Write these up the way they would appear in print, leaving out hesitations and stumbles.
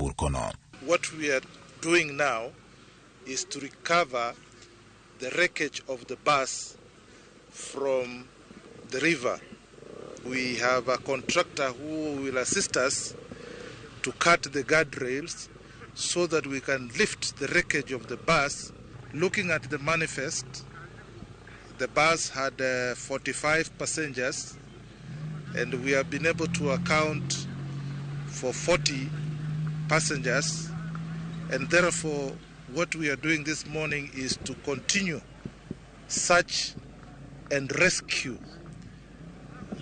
nyamburkono. What we are doing now is to recover the wreckage of the bus from the river. We have a contractor who will assist us to cut the guardrails so that we can lift the wreckage of the bus. Looking at the manifest, the bus had 45 passengers, and we have been able to account for 40 passengers, and therefore what we are doing this morning is to continue search and rescue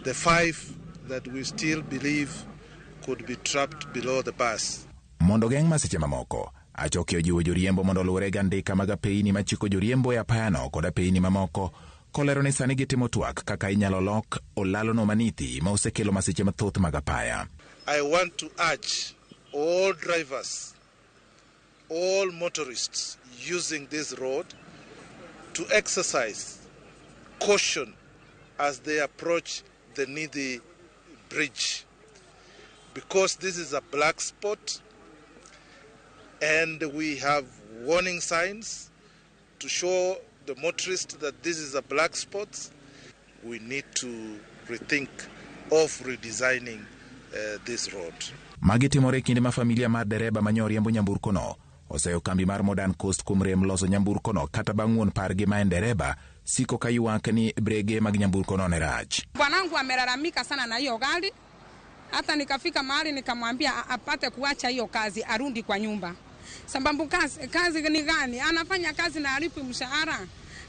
the 5 that we still believe could be trapped below the bus. Mondo geng' masiche mamoko, Achoki ojiwo joriembo mondo oluwre gi andika mag apeyni machiko joriembo e apayano kod apeyni mamoko, kolero ni sani gitimo twak kaka inyalo lok olalono manithi ma osekelo masiche mathoth mag apaya. I want to urge all drivers, all motorists using this road to exercise caution as they approach the Nithi Bridge, because this is a black spot and we have warning signs to show the motorist that this is a black spot. We need to rethink of redesigning this road. Magi timore e kinde ma familia mar dereba ma nyoriembo nyamburkono oseyo kambi mar Modern Coast kuom rem loso nyamburkono kata bang' wuon pargi ma en dereba siko ka ywak ni brege mag nyamburkono ne rach. Bwanangu amelalamika sana na hiyo gari, hata nikafika mahali nikamwambia apate kuacha hiyo kazi arudi kwa nyumba. Sababu kazi ni gani? Anafanya kazi na alipwi mshahara.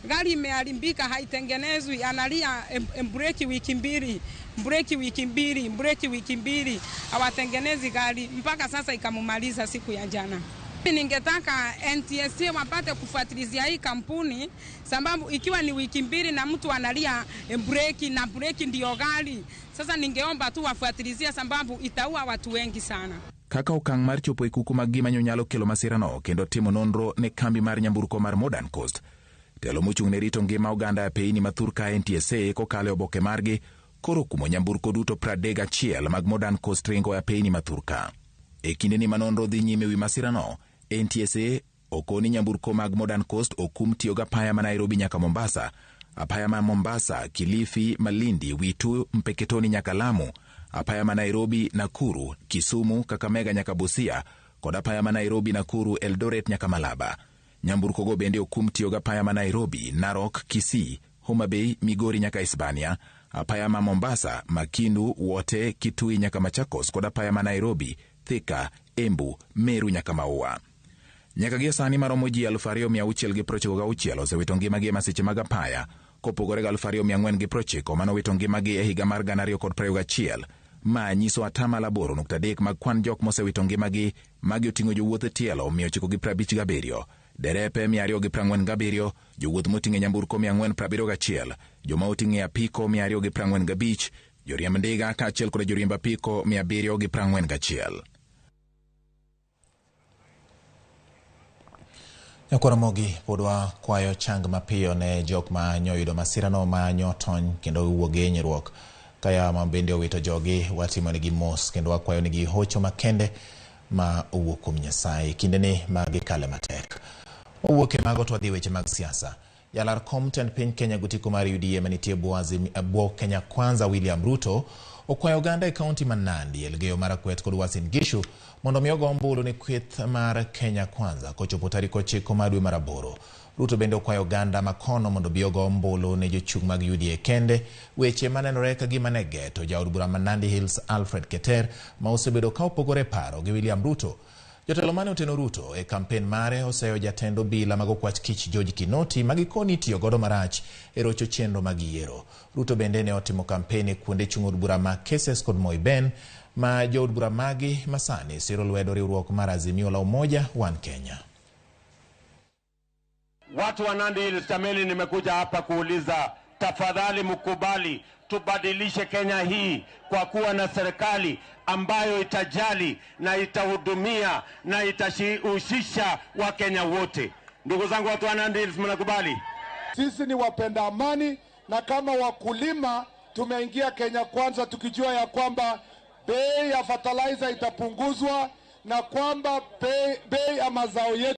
Gari imeharibika haitengenezwi, analia breki wiki mbili, breki wiki mbili, breki wiki mbili, hawatengenezi gari mpaka sasa ikamumaliza siku ya jana. Ningetaka NTSA wapate kufuatilizia hii kampuni, sababu ikiwa ni wiki mbili na mtu analia breki na breki ndio gari. Sasa ningeomba tu wafuatilizie sababu itaua watu wengi sana. Kaka okang' mar chopo e kuku mag gima nyalo kelo masirano kendo timo nonro ne kambi mar nyamburko mar Modern Coast. Telo mochung' ne rito ngima oganda e apeyni ma thur ka NTSA kokalo e oboke margi koro kumo nyamburko duto 31 mag Modern Coast ringo e apeyni ma thur ka. E kindeni ma nonro dhi nyime wi masirano, NTSA okoni nyamburko mag Modern Coast okum tiyo gi apaya ma Nairobi nyaka Mombasa, apaya ma Mombasa, Kilifi, Malindi, Witu, Mpeketoni nyaka Lamu, apaya ma Nairobi, Nakuru, Kisumu, Kakamega nyaka Busia, kod apaya ma Nairobi, Nakuru, Eldoret nyaka Malaba. Nyamburko go bende okum tiyo gi apaya ma Nairobi, Narok, Kisii, Homa Bay, Migori nyaka Hispania, apaya ma Mombasa, Makindu, Wote, Kitui nyaka Machakos kod apaya ma Nairobi, Thika, Embu, Meru nyaka Maua. Nyaka gie sani maromo ji 2696 osewito ngimagi e masiche mag apaya, kopogore gi 2490 manowito ngimagi e higa mar 2021. Ma nyiso 8.3% mag kwan jok mosewito ngimagi. Magi oting'o jowuoth e tielo 957, derepe 247, jowuoth moting'o nyamburko 471, joma oting'o apiko 245, joriemb ndiga kaachiel kod joriemb apiko 741. Nyakwaramogi pod wakwayo chang mapiyo ne jok ma nyoyudo masirano ma nyotony kendo wuok e hinyruok. Kaya ma bende owito jogi watimonegi mos kendo wakwayo negi hocho makende ma owuok kuom Nyasaye kindeni ma gikale matek. Wawuok e mago to wadhi e weche mag siasa. Jalar kom tend piny Kenya gotiko mar UDA manitie bwo Kenya Kwanza William Ruto okwayo oganda e kaunti ma Nandi, Elgeyo Marakwet kod Uasin Gishu mondo mi ogo ombulu ne kweth mar Kenya Kwanza kochopo tarik 9 mar dwe mar 8. Ruto bende okwayo oganda makono mondo bi ogo ombulu ne jochung' mag UDA kende, weche manenore ka gima ne geto jaod bura ma Nandi Hills Alfred Keter ma osebedo ka opogore paro gi William Ruto. Jotelo mane oteno Ruto e kampen mare oseyo jatend obila mag okwach kich George Kinoti ma gikoni itiyo godo marach e rocho chenro mag yiero. Ruto bende ne otimo kampen e kuonde chung' od bura ma Keses kod Moi Ben ma jood bura magi masani siro lwedo riwruok mar Azimio la Umoja One Kenya. Watu wa Nandi Hills, jameni, nimekuja hapa kuuliza, tafadhali mkubali tubadilishe Kenya hii kwa kuwa na serikali ambayo itajali na itahudumia na itashihusisha Wakenya wote. Ndugu zangu watu wa Nandi Hills, mnakubali? Sisi ni wapenda amani, na kama wakulima tumeingia Kenya Kwanza tukijua ya kwamba bei ya fertilizer itapunguzwa na kwamba bei ya mazao yetu